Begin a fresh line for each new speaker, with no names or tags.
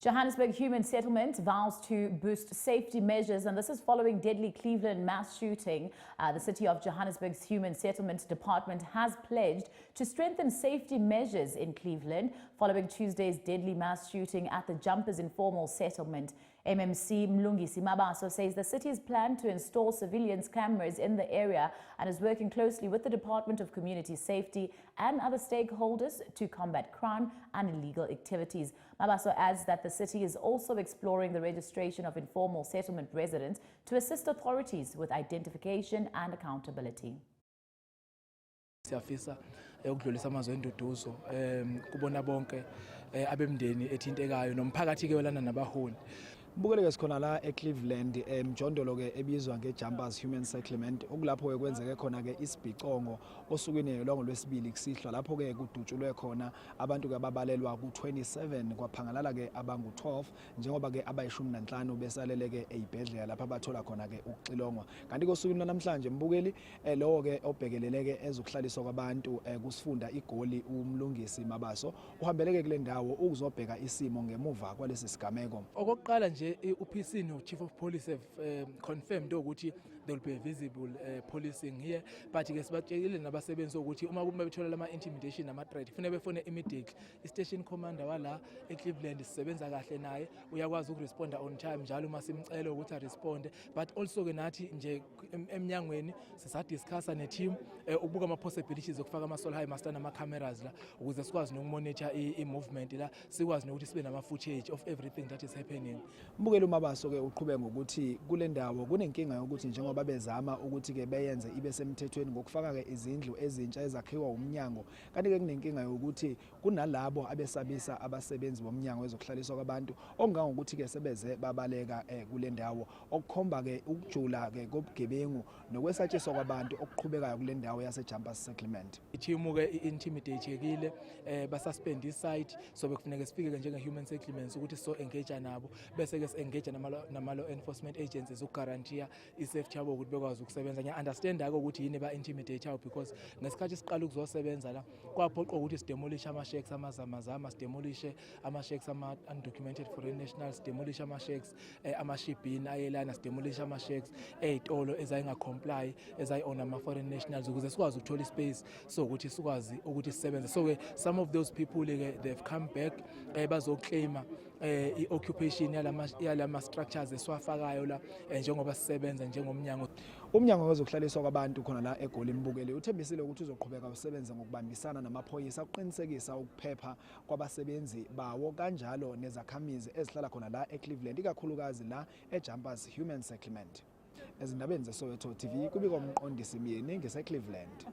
Johannesburg Human Settlement vows to boost safety measures, and this is following deadly Cleveland mass shooting. The City of Johannesburg's Human Settlement Department has pledged to strengthen safety measures in Cleveland following Tuesday's deadly mass shooting at the Jumpers informal settlement. MMC Mlungisi Mabaso says the city's plan to install surveillance cameras in the area and is working closely with the Department of Community Safety and other stakeholders to combat crime and illegal activities. Mabaso adds that the city is also exploring the registration of informal settlement residents to assist authorities with identification and accountability.
Siyafisa ukudlulisa amazwi enduduzo kubona bonke abemndeni ethintekayo nomphakathi ke welana nabaholi.
Mbukeli, sikhona la eCleveland, emjondolo ke ebizwa ngeJumpers Human Settlement, okulapho ke kwenzeke khona ke isibhicongo osukwini lwangolwesibili kusihlwa, lapho ke kudutshulwe khona abantu ke ababalelwa ku27, kwaphangalala ke abangu12, njengoba ke abayi-15 besalele ke ezibhedlela lapho abathola khona ke ukuxilongwa. Kanti kosukwini lwanamhlanje, mbukeli, lowo ke obhekelele ke ezokuhlaliswa kwabantu kusifunda iGoli, uMlungisi Mabaso, uhambeleke kule ndawo ukuzobheka isimo ngemuva kwalesi sigameko.
Okokuqala nje, uPC no Chief of Police have confirmed ukuthi there will be a visible policing here, but ke sibatshelile nabasebenzi ukuthi uma kuma bethola lama intimidation nama threat, kufanele befone immediately i-station commander wala eCleveland. Sisebenza kahle naye, uyakwazi ukuresponda on time njalo uma simcela ukuthi aresponde. But also ke nathi nje emnyangweni sisadiscussa ne-team ukubuka ama possibilities okufaka ama solar high mast nama cameras la ukuze sikwazi nokumonitor i-movement la, sikwazi nokuthi sibe nama footage of everything that is happening.
Mbukeli, uMabaso ke uqhube ngokuthi kule ndawo kunenkinga yokuthi njengoba bezama ukuthi ke beyenze ibe semthethweni ngokufaka ke izindlu ezintsha ezakhiwa umnyango, kanti ke kunenkinga yokuthi kunalabo abesabisa abasebenzi bomnyango wezokuhlaliswa kwabantu, okungangokuthi ke sebeze babaleka kule ndawo, okukhomba ke ukujula ke kobugebengu nokwesatshiswa kwabantu okuqhubekayo kule ndawo yase Jumpers Settlement.
I-team ke i-intimidatekile, basuspend i-site, so bekufuneka sifike ke njenge-human settlements ukuthi so engage nabo, bese ke si-engage nama law enforcement agencies ukuguarantee i-safety yabo ukuthi bekwazi ukusebenza. Ngiya-understand-ke ukuthi yini ba-intimidate because ngesikhathi siqala ukuzosebenza la kwaphoqa ukuthi sidemolish ama-shacks amazamazama, sidemolishe ama-shacks ama-undocumented foreign nationals, sidemolishe ama-shacks amashibhini ayelana, sidemolishe ama-shacks ey'tolo ezayinga-comply ezayi-own ama-foreign nationals ukuze sikwazi ukuthola ispace sokuthi sikwazi ukuthi sisebenze. So-ke some of those people-ke, they've come back bazoclaima i-occupation yalama structures esiwafakayo la njengoba sisebenza njengomnyango.
Umnyango wezokuhlaliswa kwabantu khona la eGoli, mbukeli, uthembisile ukuthi uzoqhubeka usebenze ngokubambisana namaphoyisa ukuqinisekisa ukuphepha kwabasebenzi bawo kanjalo nezakhamizi ezihlala khona la eCleveland, ikakhulukazi la eJumpers Human Settlement. Ezindabeni zeSoweto TV, kubika uMqondisi Myeni ngiseCleveland.